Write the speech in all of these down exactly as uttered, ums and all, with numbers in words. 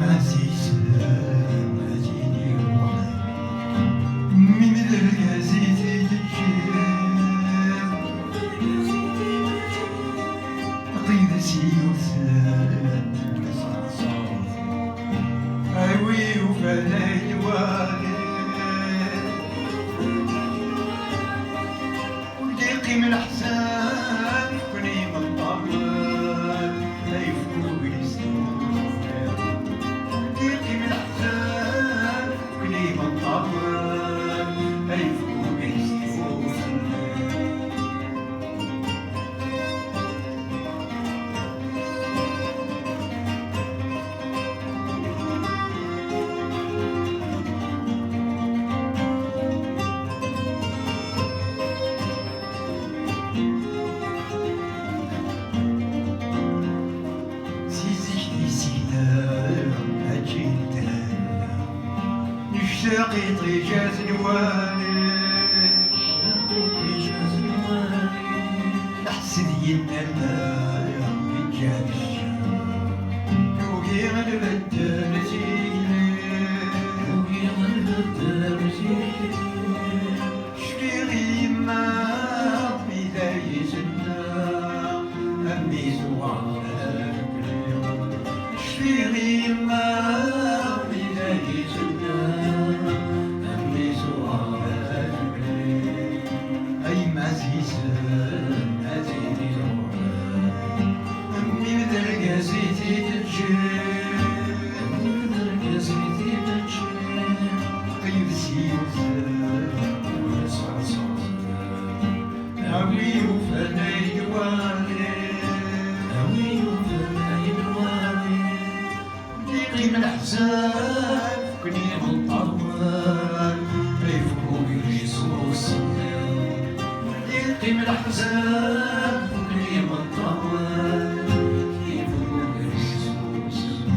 Ɛziz, ɛziz iruḥ, mi d argaz i t-id-teǧǧiḍ. Qid s yiwet n lṣaṣa, awi ufan ay d-wali. Ur d-yeqqim leḥsab, kni imeṭṭawen, ayefki ugris d uẓwir. Ur d-yeqqim leḥsab, kni imeṭṭawen, ayefki ugris d uẓwir. Si zik di sida, mačči n tala. Nectaq i ṭiǧat n wali. Nectaq i ṭiǧat n wali. Leḥsed yenna-d, yeǧǧa-d. Yugi ad nbeddel tikli. Yugi ad nbeddel tikli. Cfiɣ i yemma, mi d ay-izenna, a mmi tuɣal fell-i. Cfiɣ i yemma, mi d ay-izenna, a mmi tuɣal fell-i. A yemma ɛzizen, a tini ruḥen, a mmi d argaz i t-id-teǧǧiḍ. A mmi d argaz i t-id-teǧǧiḍ. Qeyyed s yiwet, ur tesɛerṣer. Awi ufan ay d-wali. Awi ufan ay d-wali. Yeqqim leḥsab, kni imeṭṭawen, ayefki ugris d uẓwir. Yeqqim leḥsab, kni imeṭṭawen, ayefki ugris d uẓwir.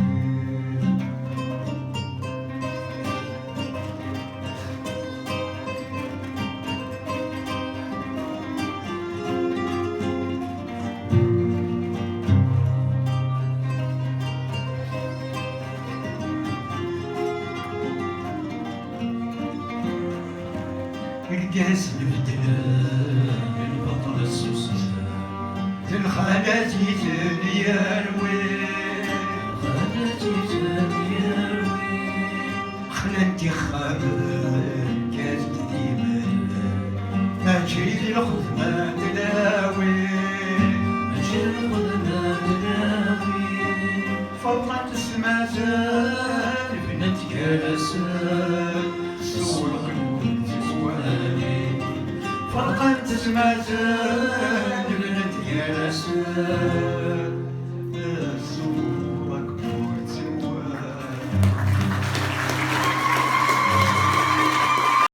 Irgazen beddlen, lbaṭel ssusen. D lxalat i ten-yerwin. Lxalat i ten-yerwin. Xlant ixxamen, kkant-d imdanen. Mačči d lxedma n tlawin. Mačči d lxedma n tlawin. Ferqent tezmaten, bnant gar-asen, sewlqent tikwalin. Ferqent tezmaten, bnant gar-asen,